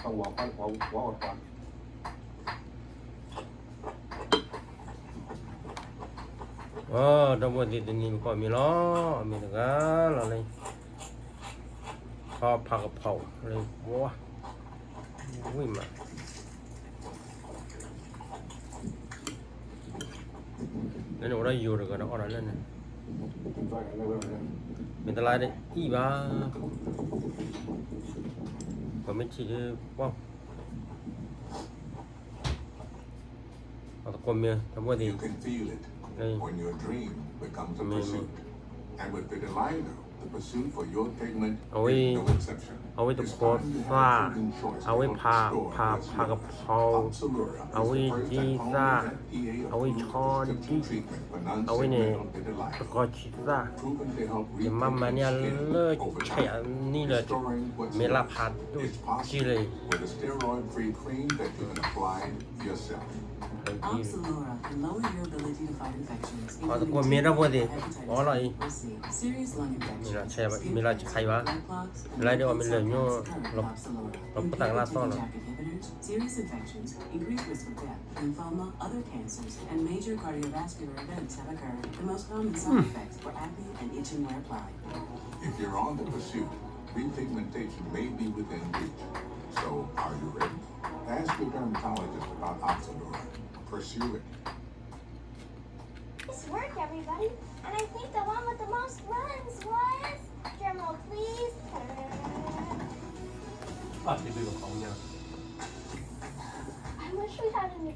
အ ဒီပုၢ်ဝဲၢ်သ့ၣ် တနံၤပကီၢ်မ့ၢ်လီၤ, အမ့ၢ်တဂၤလီၤလၢ ထီဖးကဖီလၢ ဝါ ဝံၣ်မး လၢန့ၣ်အိၣ်ဒီးယိၤတဂၤဒီးအီၣ်ဒီးလၢန့ၣ်, မ့ၢ်တလါတအံၣ်ဘၣ်, ပှၤမ့ၢ်ထံၣ်ဒီး ပှၤ အသကိးမ့ၢ်တဘိသ့ၣ်, အဝဲ အဝဲတခိးသၣ်, အဝဲဖး, ဖး, ဖးကဖီ, အဝဲဒ်သၣ်, အဝဲဆီဒံၣ်, အဝဲန့ၣ် တကီဆံးသၣ်, ယမၤမၤန့ၢ်အလၢဆဲးအနံၣ်လၢ မ့ၢ်လၢဖးဒိၣ်က့လၢ Oxalura can lower your ability to fight infections, အသကိးမ့ၢ်ဒီပုၢ်ဝဲၢ်သ့ၣ်, အီၣ်လီၤအံၤ, serious lung infections, မ့ၢ်လီၤဆဲးအံၤဘၣ်, လၢဒ်အီၣ်မ့ၢ်လၢာ်ညိ, လီၤဖိသၣ်ကလၢ်သီၣ်လီၤ. Serious infections increase risk of death, lymphoma, other cancers, and major cardiovascular events have occurred. The most common side effects were acne and itching where applied. If you're on the pursuit, repigmentation may be within reach. So, are you ready? Ask your dermatologist about Oxalura. Pursue it. Nice work, everybody. And I think the one with the most runs was, drum roll, please. I wish we had a new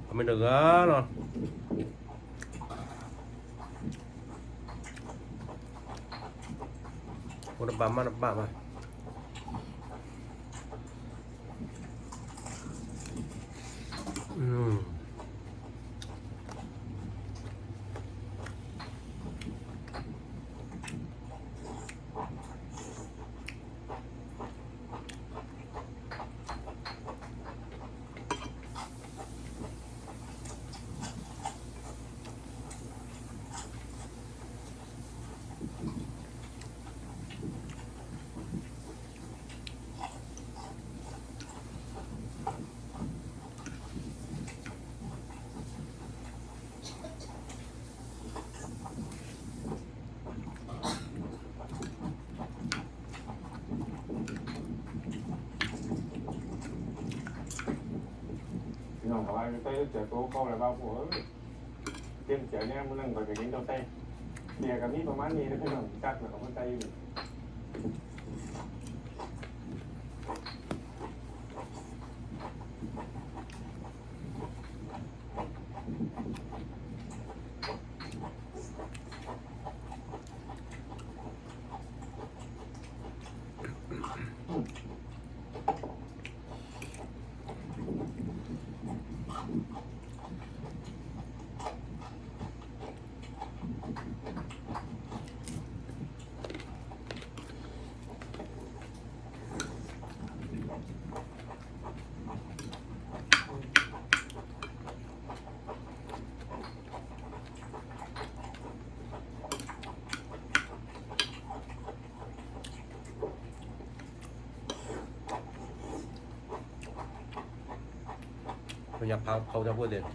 အမ့ၢ်တဂၤလီၤ. အိၣ်တဘၣ်မးတဘၣ်ဘၣ်. တဲတစဲး တိကီၢ်လၢဘၣ်ဖိဧၢ, တဲတစဲးန့ၣ် မ့ၢ်လၢနကက့ၤကၠိတဲ, ယကမံပမၤန့ၣ် တၢ်ကျၢၤကမၣ်တၢ်အံၤန့ၣ် ပညါဖးဖီတၢ်ဖိသ့ၣ်, ပ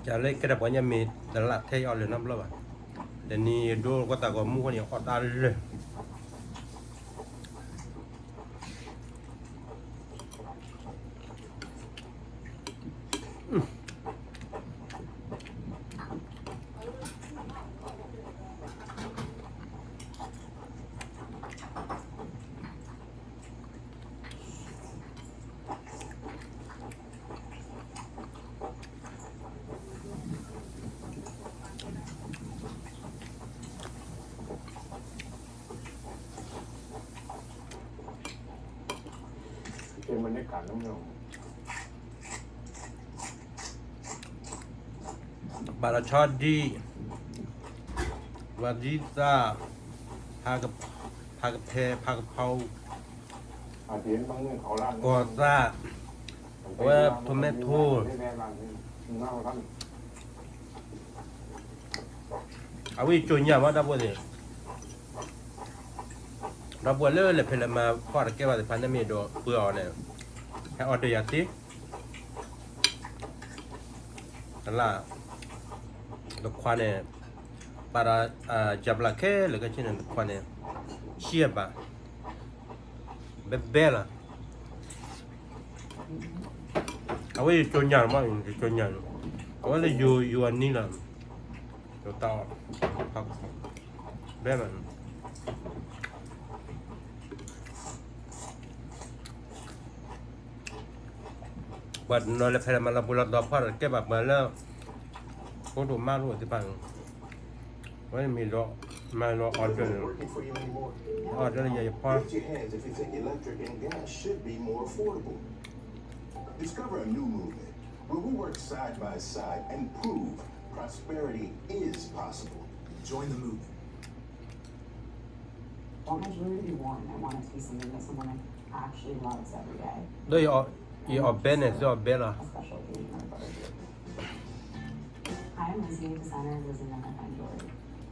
ကလၢကဲထီၣ်ပှၤညါမ့ၢ်တလၢထဲအီၤလၢၤနီတဘျီဘၣ်. တနံၤဒိကွၢ်သးဂီၤမူဃီန့ၣ် အီၣ်တၢ်လၢာ် ဘၣ်ဒီးဆီဒံၣ်, ဝဲဒ်သၣ်, ဖးကဖဲ, ဖးကဖီ, ကီၤသၣ်, အဝဲ tomato, အဝဲကၠိညၣ်မး ဒီပုၢ်ဝဲၢ်သ့ၣ်, ဒီပုၢ်ဝဲၢ်လၢလဲၤဖဲလဲၣ်မၤဖီၣ်တကဲဘၣ်သ့ၣ်တဖၣ်န့ၣ်မ့ၢ်ဒီးပှၤအီၤန့ၣ်, ဟဲ order ယၤသ့, တလၢ်, တခွါန့ၣ်, ဘၣ်ဒီး, ကၠၢ်ပျၢ်ခဲလၢာ်ခဲဆ့န့ၣ် တခွါန့ၣ်, ဆံးဘၣ်, ဘဲဘဲလီၤ. အဝဲယကၠိညၣ်မး ယကၠိညၣ်, အဝဲလၢယိၤယိၤအနံၤလီၤ, ယတၢ်အီၣ်, ဘဲလီၤ, ပှၤတနီၤလၢဖဲလဲၣ်မၤလီၤပှီၤလီၤဒီးဖီၣ်တကဲဘၣ်ပှၤလၢ, ဖိဒိၣ်မါဒိၣ်သ့ၣ်တဖၣ်န့ၣ်, အဝဲမ့ၢ်ဒီး, မၤလီၤ order န့ၣ်, order လၢယၤယဖီ Discover a new movement where we work side by side and prove prosperity is possible. Join the movement. I want my jewelry to be worn. I want it to be something that someone actually loves every day. ဒီးယအီၣ်ဘဲန့ၣ် သုအီၣ်ဘဲလီၤ. A special occasion or a better gift. Hi, I'm Lizzie, designer of Lizzie Nunn Fine Jewelry.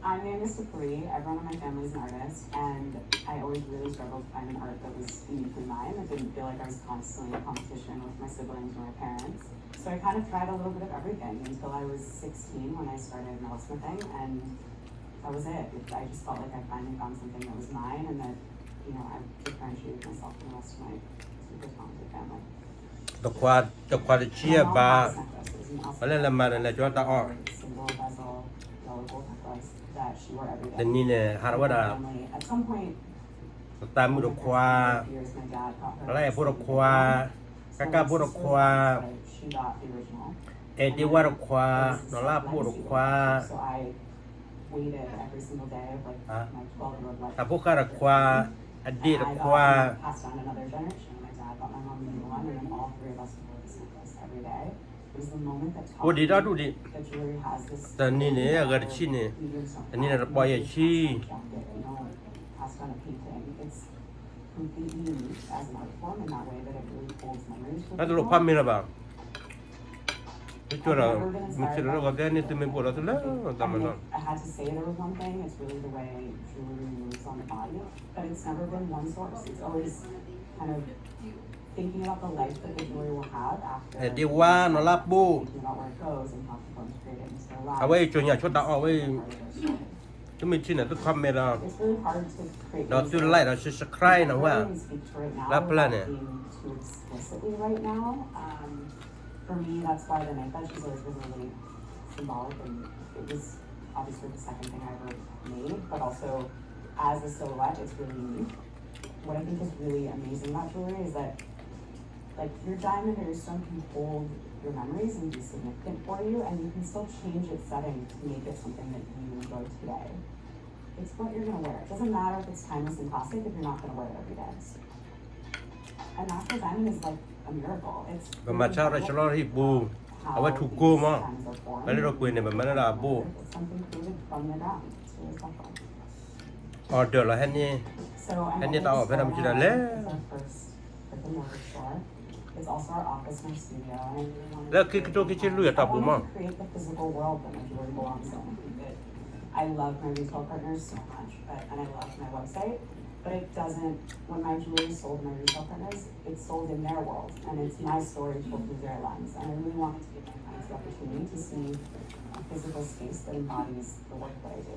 I'm the youngest of three. Everyone in my family is an artist, and I always really struggled to find an art that was uniquely mine, that didn't feel like I was constantly in competition with my siblings or my parents. So I kind of tried a little bit of everything until I was sixteen when I started metalsmithing, and that was it. It, I just felt like I finally found something that was mine and that, you know, I differentiated myself from the rest of my super talented family. တခွါတဆံဘၣ်, ပှၤလၢလဲၤမၤဒီးလဲၤကၠီတၢ်အီၣ်, တနံၤန့ၣ် ဟးထီၣ်ဝဲဒၣ်, သးမုၣ်တခွါ, လၢအဲၣ်ဖိတခွါ, ကၣ်ကၣ်ဖိတခွါ, အဲၣ်ဒ့ဝါတခွါ, နီၢ်လါပိၢ်တခွါ, တၢ်ဖိဃၢ်တခွါ, အဒ့ၣ်တခွါ, အိၣ်ဒံးတၢ်ဒူၣ်ဒံး, တနံၤန့ၣ် အဂၤတဆံန့ၣ်, တနံၤန့ၣ်တပီၢ်ယဲၢ်ဆံ, တလိၣ်ဖးမ့ၢ်လၢၤဘၣ်, သုကၠိဒီး, မုၢ်ဆ့ၣ်ဒီးလၢဂီၤသဲန့ၣ် သုမ့ၢ်ဘိၣ်ဒီးသုလၢတၢ်မၤနီၤ တခွါတခွါ, အဲၣ်ဒ့ဝါ, နီၢ်လါပိၢ်, အဝဲအံၤကၠိညၣ်ဆိတၢ်အီၣ်ဝဲအံၤ, သုမ့ၢ်ထံၣ်န့ၣ် သု comment ဒီး, ဒီးသု like ဒီး subscribe န့ၣ်ဝဲ, လၢပျၢ်န့ၣ်, What I think is really amazing about jewelry is that, like, your diamond or your stone can hold your memories and be significant for you, and you can still change its setting to make it something that you enjoy today. It's what you're gonna wear. It doesn't matter if it's timeless and classic if you're not gonna wear it every day. A natural diamond is like a miracle. It's ပမၤဆါရၢၣ်ဆၢလီၤဟံၣ်ပူၤ, အဝဲထူၣ်ကိၢ်မး, ပလၢထီၣ်ပှ့ၤန့ၣ် ပမၤလၢဒၣ်အဘိၣ်, It's something created from the ground. It's really special. Order လီၤ, ဟဲန့ၢ်တၢ်အီၣ်ဖဲတၢ်မုၢ်ဆ့ၣ်ဒီးလဲၤ, It's also our office and our studio, and I really wanted to create, I wanted to create the physical world that my jewelry belongs in. It, I love my retail partners so much, but, and I love my website, but it doesn't, when my jewelry is sold to my retail partners, it's sold in their world, and it's my story told through their lens. And I really wanted to give my clients the opportunity to see a physical space that embodies the work that I do.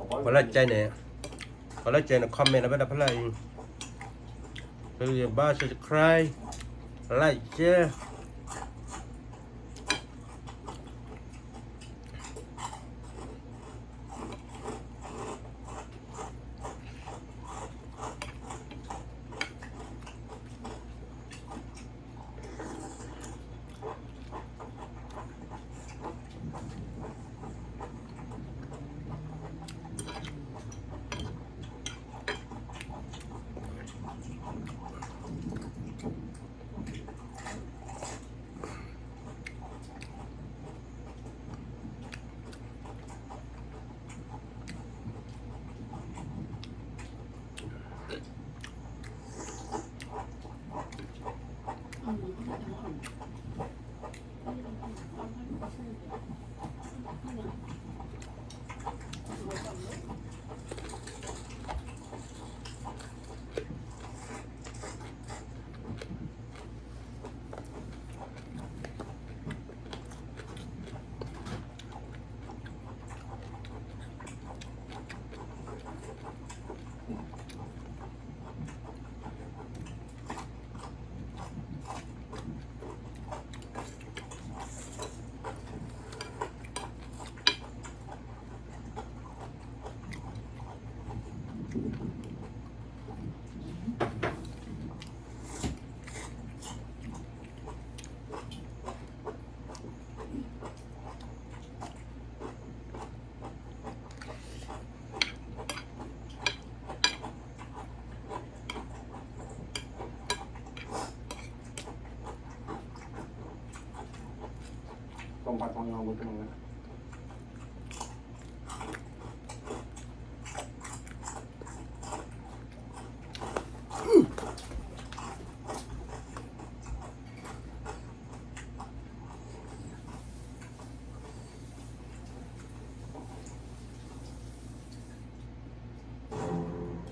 ပှၤလၢကဲန့ၣ် ပှၤလၢကဲန့ၣ် comment အဝဲဒၣ်ဖဲလဲၣ်အံၤ, ဘၣ် subscribe, like, share.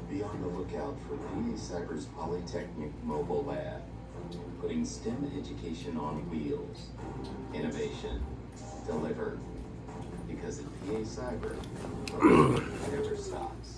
Be on the lookout for P A Cyber's Polytechnic Mobile Lab, putting STEM education on wheels. Innovation delivered. Because at P A Cyber, never stops.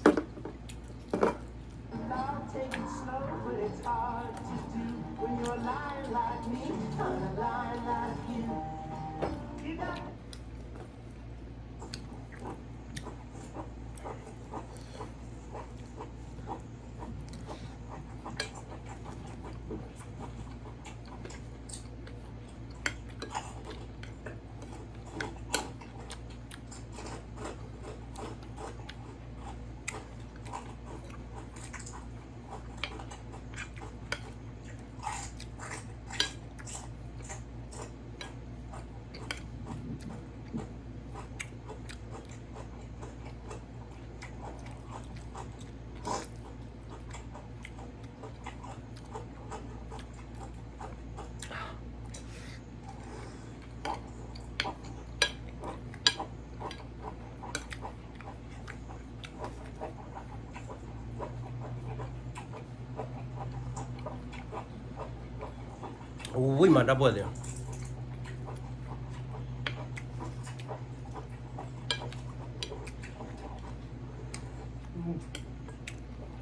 ဝံၤမးတၢ်ပှဲၤသ့ၣ်,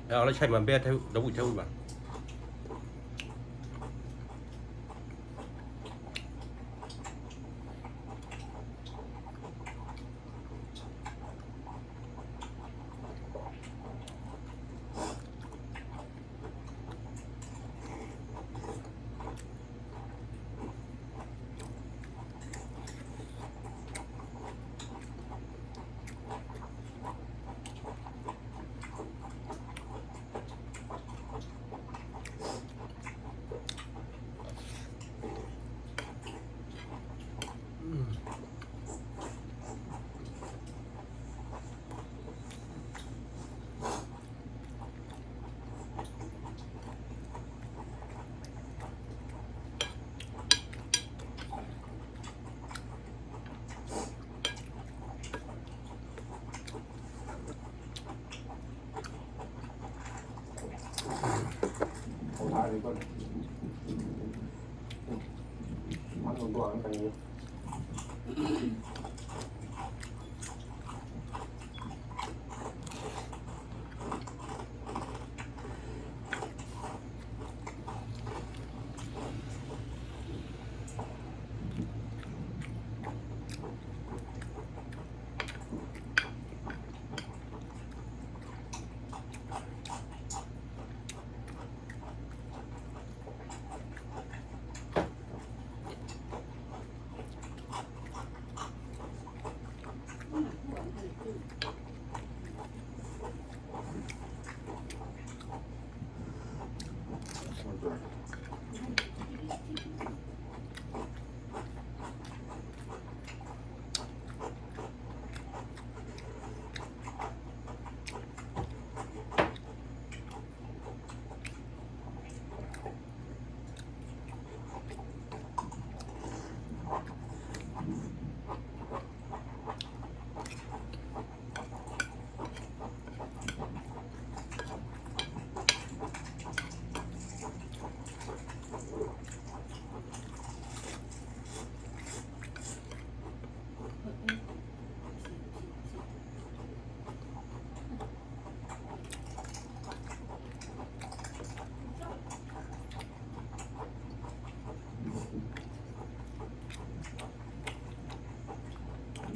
အလၢဆဲးမၤဘဲထဲဒီးဝံၤထဲဝံၤဘၣ်. က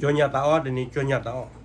ၠီညၣ်သးအီၣ်တနံၤ ကၠီညၣ်သးအီၣ်.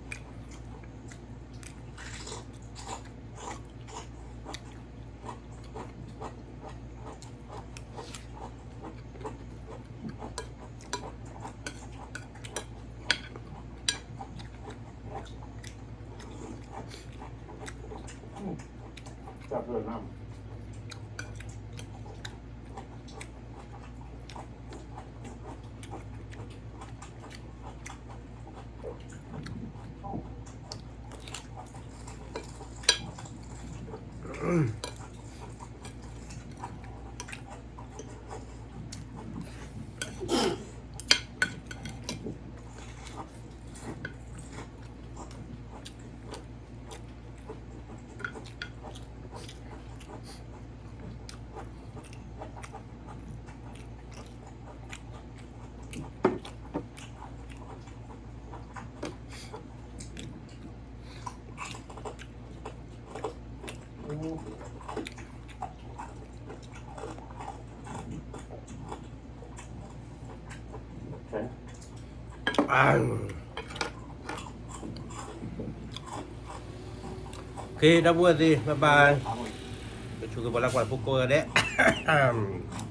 ကဲ ဒီပုၢ်ဝဲၢ်သ့ၣ် bye bye, ပဆိကမိၣ်လၢကွၢ်ဖိကိးဂၤဒဲး.